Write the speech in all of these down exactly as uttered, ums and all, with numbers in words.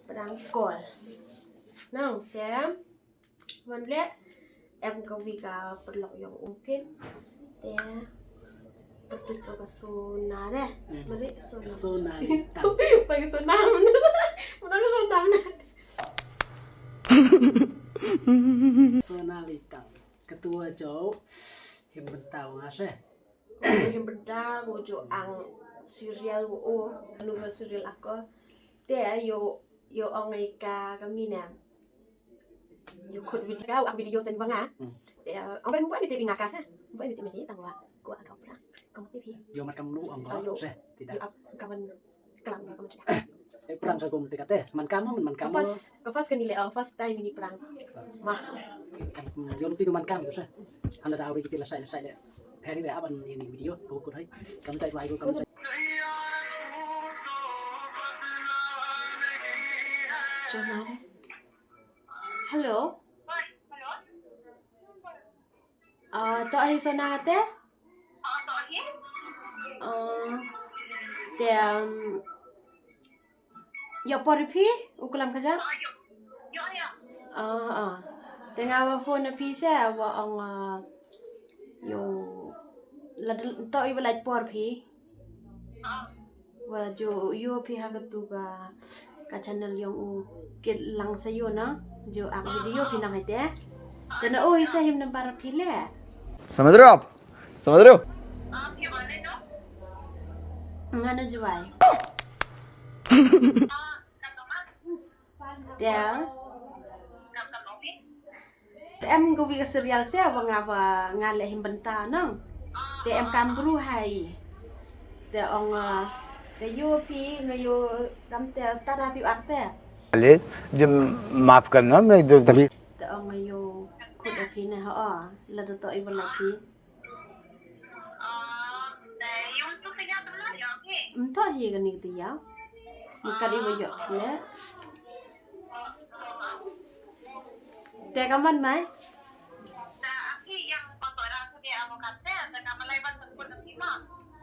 Pyrang call. Nang tem. Wan leh em ka wi ka paralok yong u kit. Te patut ka ka sona de. Mari sona. Sona litang. Pagi sona. Mana ka sona mana? Sona litang. Ketua jo him bentau ngase. Him bentau jo ang serial wo. Anu serial aku. Te yo yo ong ai ka ka mina. Yo khut video ka wa video sen banga. Te ong ban buat ni te binga ka sa. Buat ni te mini tang wa. Ko aka prank. Ko te phi. Yo mat kam nu ong ko se. Tidak. Yo ap kawan kelam ka kawan tidak. Eh, prank sa ko mesti kate. Man kamu man kamu. First, first kani le first time ini prank. Mah. Yo mesti ko man kamu se. Hana da auri kita lasai lasai le. Hari le aban ini video ko ko hai. Kamu tak wai ko kamu tak. Hello. Ah, to ai sona te? Ah, te um, yo por phi u klam kaja? Ah, ah. Te nga wa phone phi se wa ong ah, yo la to i wa lait por phi. Wa jo yo phi ha ka tu ka ka channel yong u kit lang sa yo na jo ak video phi nang ite. Te na o isa him number phi le. समझ रहे हो आप? समझ रहे हो? Nga na juai. Te em ko wi ka serial se wa nga wa nga le him benta nang. Te em kam bru hai. Te ong ah, te yo phi nga yo kam te start na phi ak te. ले, जब माफ करना, मैं जो गलती Te ong nga yo khut a phi ne ha o la da to i wa la phi. Mta hi kani ti ya. Maka di wa yo ne. Te kaman mai.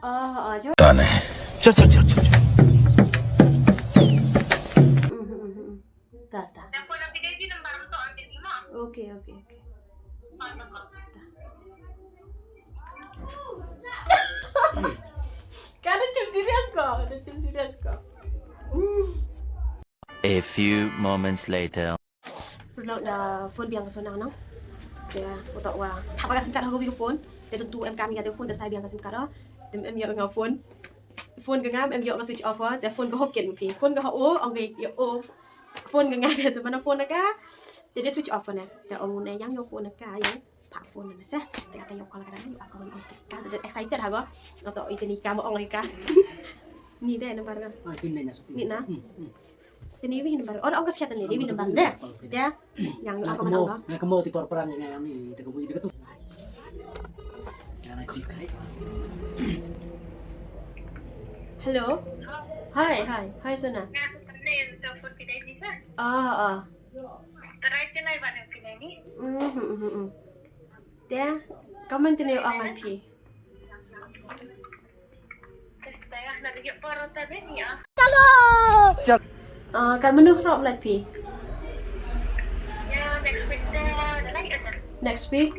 Oh, oh, jo. चल, चल, चल, चल, चल। Mhm, mhm, mhm. Ta, ta. Okay, okay, okay. Ka da chim serious ko, da chim serious ko. A few moments later. Pernah da phone biang ka sona nang. Ya, utak wa. Thapa ka sim card ha ka wi ka phone. Te tu em kam ya te phone da sai biang ka sim card. Te em ya nga phone. Phone ka ngam em ya nga switch off. Te phone ka hokit mpi. Phone ka ho ong ya o. Phone ka nga te mana phone ka. Te de switch off ne. Te ong ne yang yo phone ka yang. Pak phone na sa. Te kata yo call ka da yo call ka. Te excited ha go. Atau itu ni kamu ong ka. Ni de number ka. Ah, ini na. Ni na. Te ni wi number. Ora ong ka siat ni wi number de. Te yang yo call ka. Nga kamu ti kor perang nga ni te ka wi de tu. Hello. Hi, hi. Hi Sona. Ah, ah. Mhm, mhm, mhm. Te, kaman tene ong ai phi. Ah, kan menu rob lait phi. Next week?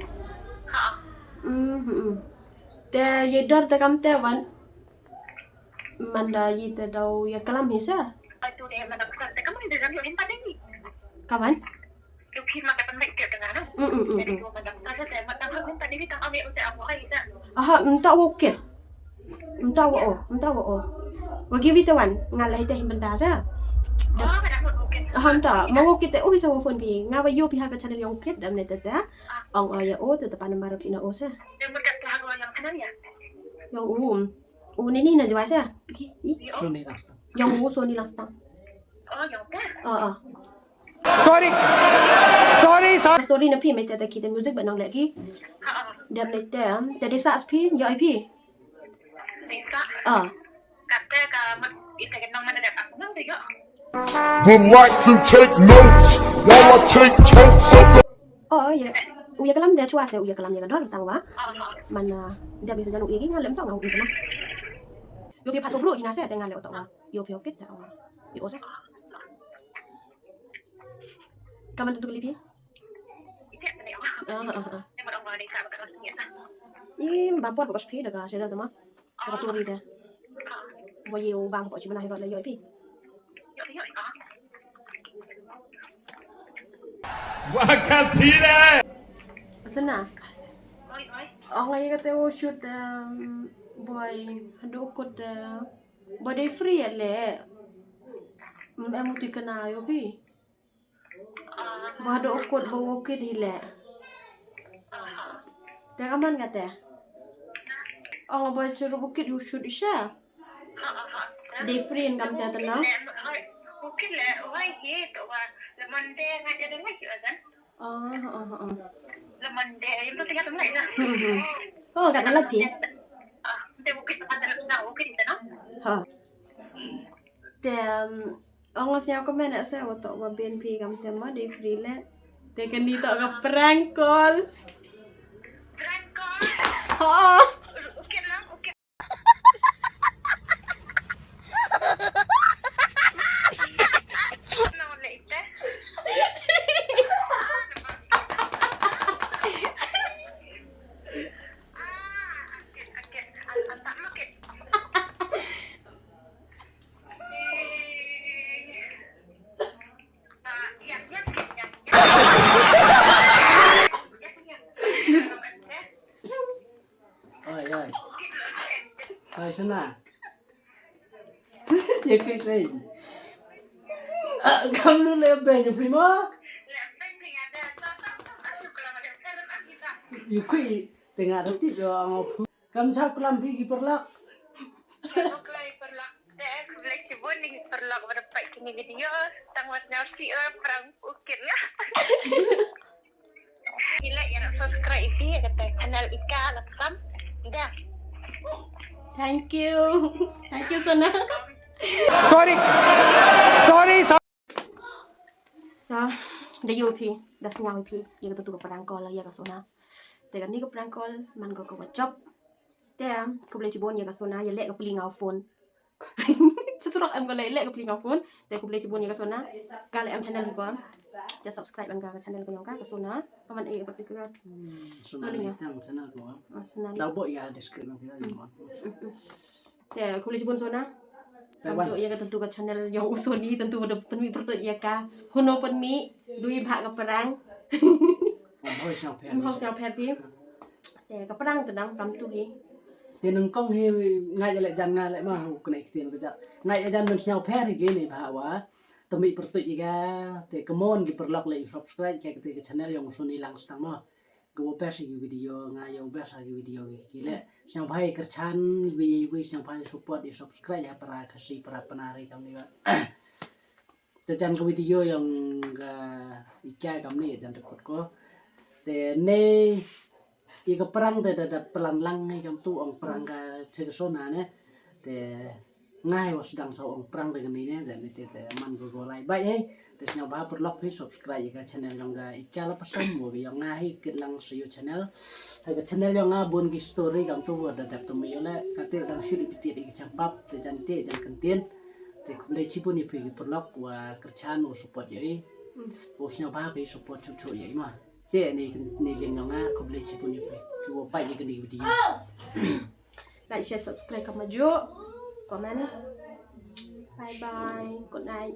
Mhm, mhm. Te ye dor te kam te wan. Manda yi te dau ya kalam hi sa. Kaman? Mm, mm, mm, mm. Aha, nta wo kit. Nta wo o, nta wo o. Wa gi wi te wan, nga lai te him benda sa. Aha, nta, ma wo kit te, oh, sa wo phone bi. Nga wa yo pi ha ka channel yong kit, dam ne te te. Ong o ya o, te te pa number pi na o sa. Yong u. U ni ni na jua sa. Sony Langston. Yong u Sony Langston. Oh, yong ka. Ah, ah. Sorry. Sorry, sorry. Sorry na phi, mai te te ki te music ba nang lagi. Dep ne te, te de sa phi, yo ai phi. Ah. Kata ka mat ita ke nang mana dapat nang de yo. Would like to take notes while I take totes of the Oh, ya. U ya kalam de chua se, u ya kalam ya ka dor tang wa. Mana dia bisa janu igi ngalem tang u igi na. Yo pi patu bru ina se te ngalem tang wa. Yo pi okit tang wa. Ïa, oh, sa. Ka man tu kali phi? Ah, ah, ah. Im, ba por ba ka phi da ka channel tu ma. Ka story te. Ba ïa u bang ko chi bana hi rot la ïoh phi. Wa ka sile. Sana. Ong ïa kata u shoot, um, boy, haduh kut, uh, boy dei free le. Em utu kana ïoh phi. Ba haduh kut ba u kit hi le. Te ka man kata. Ong ba shu u kit u shoot sha. Dei free kam te tana. Mungkin le, wai hi tu wa le Monday nga jadi lagi kan. Oh, oh, oh. Le Monday itu tinggal tu lagi dah. Hmm, hmm. Oh, kat lagi. Ah, dia mungkin ada nak mungkin itu no. Ha. Te, um, ong sñiaw comment sa wa toh wa bien phi kam te ma dei free le. Te kani toh ka prank call. Prank call. Ha. Ukit lang, ukit. Oi, oi. Oi, Sana. Ye kwit rei. Ah, kam nu le beng primo. Ye kwit tengah roti yo ang. Kam sa klam phi ki paralok. Kam sa klam phi ki paralok. Te khublei shibun ïa ki paralok ba da peit kine video. Tang wat nyau si oi prank ukit la. Ki leh ïa subscribe ïa ka channel Ika la psam. Dah. Thank you. Thank you Sana. Sorry. Sorry. Sorry. Da ïoh phi, da sñiaw phi ïa katu ka prank call ïa ka Sana. Te kani ka prank call man ka ka wa jop. Te khublei shibun ïa ka Sana ïa leh ka pli nga u phone. Shisrok em ka leh leh ka pli nga u phone. Te khublei shibun ïa ka Sana. Ka leh em channel hi ko. Te subscribe em ka channel ka yong ka ka Sana. Ka man eh particular. Sana ni tang channel ko. Ah, Sana ni. Dau bo ïa describe em ka yong. Te khublei shibun Sana. Kam jooh ïa ka tentu ka channel yong u Sony tentu da pynmih pyrtuid ïa ka. Huno pynmih dui bha ka prank. Mhoi sñiaw pher. Mhoi sñiaw pher phi. Te ka prank te dang kam tu hi. Te nyngkong hi nga ïa leh jan nga leh ma hu kane ktien ka jat. Nga ïa jan ban sñiaw pher hi ki ne bha wa. Te mih pyrtuid ïa ka te ka mon ki paralok leh subscribe ïa ka te ka channel yong u Sony lang stang mo. Ka wa best ki video nga ïa u best ki video ki ki leh. Sñiaw bha ïa kyrchan ïa wi ïa wi sñiaw bha ïa support ïa subscribe ïa para Khasi para Pnar ri kam ni ba. Te jan ka video yong ka Ika kam ni jan record ko. Te ne ïa ka prank te da da plan lang ne kam tu ong prank ka che ka Sana ne. Te nga hi wa sdang sa ong prank da kani ne da ni te te man ko ko lai bai hi. Te sñiaw bha paralok phi subscribe ïa ka channel yong ka Ika la psam wa yong nga hi kit lang sa ïa u channel. Ha ka channel yong nga bun ki story kam tu wa da dap tu ma ïa le ka te dang shoot ïa phi te ïa ka chang pap te jan te jan kyntien. Te khublei shibun ïa phi ki paralok wa kyrchan wa support ïa i. Wa sñiaw bha phi support chuh chuh ïa i ma. Te ni ni link yong nga khublei shibun ïa phi ki wa pait ïa kani video. Like, share, subscribe, comment, comment. Bye bye. Good night.